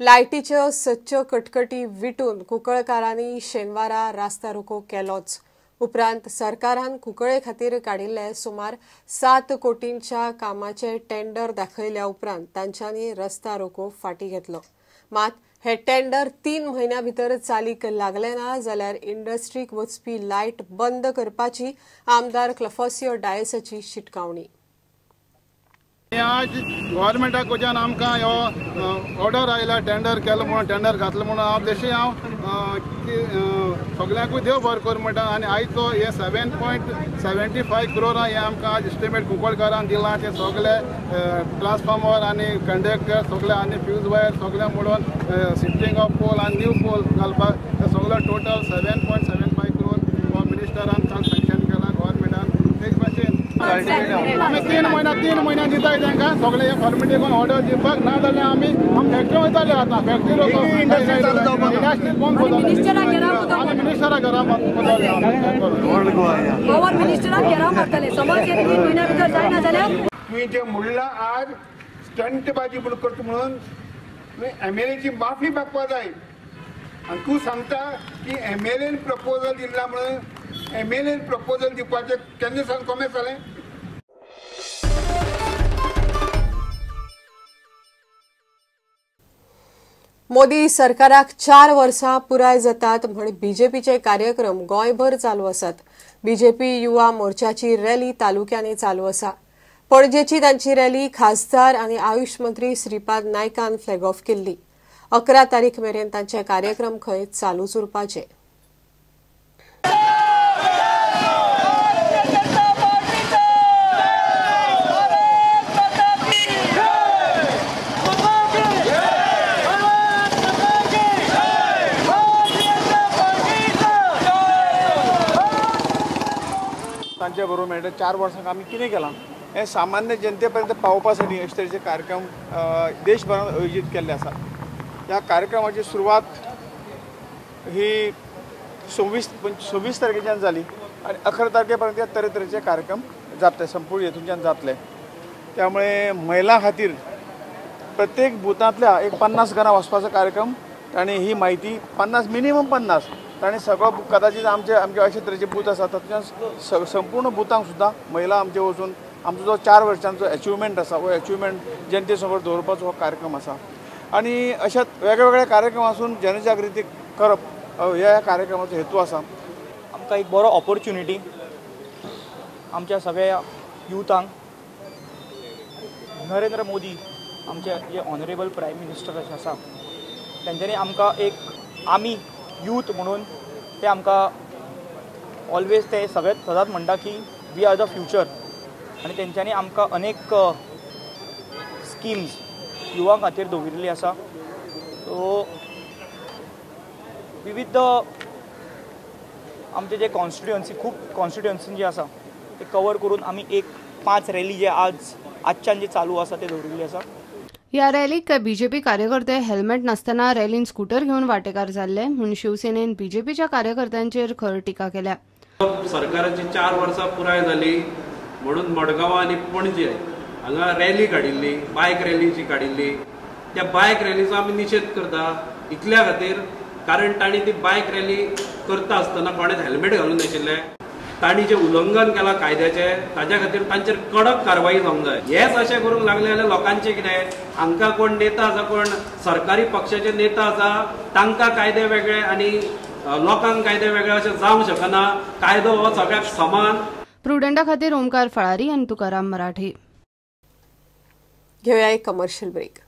लायटीच्यो सच्च्यो कटकटी विटून कुंकळकारांनी शेनवारा रास्ता रोको केलोच। उपरांत सरकारान कुंकळे खातीर काडिल्ले सुमार 7 कोटींच्या कामाचे टेंडर दाखयल्या उपरांत तांच्यांनी रस्ता रोको फाटी घेतलो। मात हे टेंडर 3 म्हयन्या भितर चालीक लागले ना जाल्यार इंडस्ट्रीक वचपी लायट बंद करपाची आमदार क्लफोसियो डायसाची शिटकावणी। आज गव्हर्मेंटा कडच्यान आमकां हो ऑर्डर आयला, टेंडर केलो म्हणून, टेंडर घातलो म्हणून हांव तशें हांव सगल्यांकूय देव बरें कर म्हणटा। आनी आयचो हे 7.75 क्रोरां हे आमकां आज एस्टिमेट कुंकळकारान दिलां, ते सगळे ट्रान्सफॉर्मर आनी कंडक्टर सगळे आनी फ्यूज वायर सगळे म्हणून शिफ्टींग ऑफ पोल आनी न्यू पोल घालपाक ते सगळे टोटल 7.75 क्रोर हो मिनिस्टरान काल सँक्शन केला गव्हर्मेंटान। तेच भाशेन आमी 3 म्हयन्या दिताय तांकां सगळे हे फॉर्मेलिटी करून ऑर्डर दिवपाक, ना जाल्यार आमी फॅक्टरी वयताले आतां फॅक्टरी इंडस्ट्री बंद करतले आनी मिनिस्टरा घरा मारतले। समज 3 म्हयन्या भितर जायना जाल्यार तुवें जें म्हणलां आज स्टंटबाजी म्हणून करता म्हणून तुवें एमएलएची माफी मागपा जाय। आनी तूं सांगता की एमएलएन प्रपोजल दिला म्हणून एमएलएन प्रपोजल दिवपाचें केन्ना सावन कॉमेस जालें? मोदी सरकाराक 4 वर्सां पुराय जातात म्हण बीजेपीचे कार्यक्रम गोंयभर चालू आसात। बीजेपी युवा मोर्चाची रॅली तालुक्यांनी चालू आसा। पणजेची तांची रॅली खासदार आनी आयुष मंत्री श्रीपाद नायकान फ्लॅग ऑफ केल्ली। 11 तारीख मेरेन तांचे कार्यक्रम खंय चालूच उरपाचे। तांचे बरोबर मेळटा 4 वर्सांक आमी कितें केलां हें सामान्य जनते पर्यंत पावोवपा साठी अशे तरेचे कार्यक्रम देशभरांत आयोजीत केल्ले आसात। ह्या कार्यक्रमाची सुरवात ही 26 तारखेच्यान जाली आनी 11 तारखे पर्यंत तरेतरेचे कार्यक्रम जातले, संपूर्ण हेतूंच्यान जातले। त्यामुळे महिलां खातीर प्रत्येक बुथांतल्या एक 50 घरां वचपाचो कार्यक्रम ताणें ही म्हायती 50 मिनिमम 50 ताणें सगळो कदाचित आमचे आमचे अशे तरेचे बूथ आसात तातूंतल्यान संपूर्ण बुथांक सुद्दां महिला आमचे वचून आमचो जो 4 वर्सांचो एचिवमेंट आसा हो एचिवमेंट जनते समोर दवरपाचो हो कार्यक्रम आसा। आनी अशा वेगळ्या कार्यक्रम आसून जनजागृती करप ह्या कार्यक्रमाचो हेतू आसा। आमकां एक बरो ऑपॉर्च्युनिटी आमच्या सगळ्या युथांक नरेंद्र मोदी आमचे जे ऑनरेबल प्रायम मिनिस्टर अशें आसा तेंच्यांनी आमकां एक आमी यूथ म्हणून ते आमकां ऑलवेज ते सगळेच सदांच म्हणटा की we are the future आनी तेंच्यांनी आमकां अनेक स्किम्स युवां खातीर दवरिल्ली आसा। सो विविध आमचे जे कॉन्स्टिट्युएन्सी खूब कॉन्स्टिट्युएन्सी जे आसा ते कवर करून आमी एक 5 रॅली जे आजच्यान जे चालू आसा ते दवरिल्ली आसा। ह्या रॅलीक बीजेपी कार्यकर्ते हेल्मेट नासतना रॅलीन स्कूटर घेवन वाटेकार जाल्ले म्हूण शिवसेनेन बीजेपीच्या कार्यकर्त्यांचेर खर टिका केल्या। सरकाराची 4 वर्सां पुराय जाली म्हणून मडगांव आनी पणजे हांगा रॅली काडिल्ली, बायक रॅली जी काडिल्ली त्या बायक रॅलीचो आमी निशेध करता इतल्या खातीर कारण तांणी ती बायक रॅली करता आसतना कोणेच हेल्मेट घालून नाशिल्लें, तांणी जें उल्लंघन केलां कायद्याचें ताज्या खातीर तांचेर कडक कारवाई जावंक जाय। हेच अशें करूंक लागले जाल्यार लोकांचें कितें, हांकां कोण नेता आसा, कोण सरकारी पक्षाचे नेता आसा तांकां कायदे वेगळे आनी लोकांक कायदे वेगळे अशें जावंक शकना। कायदो हो सगळ्याक समान। प्रुडंटा खातीर ओमकार फळारी आनी तुकाराम मराठे। घेवया एक कमर्शियल ब्रेक।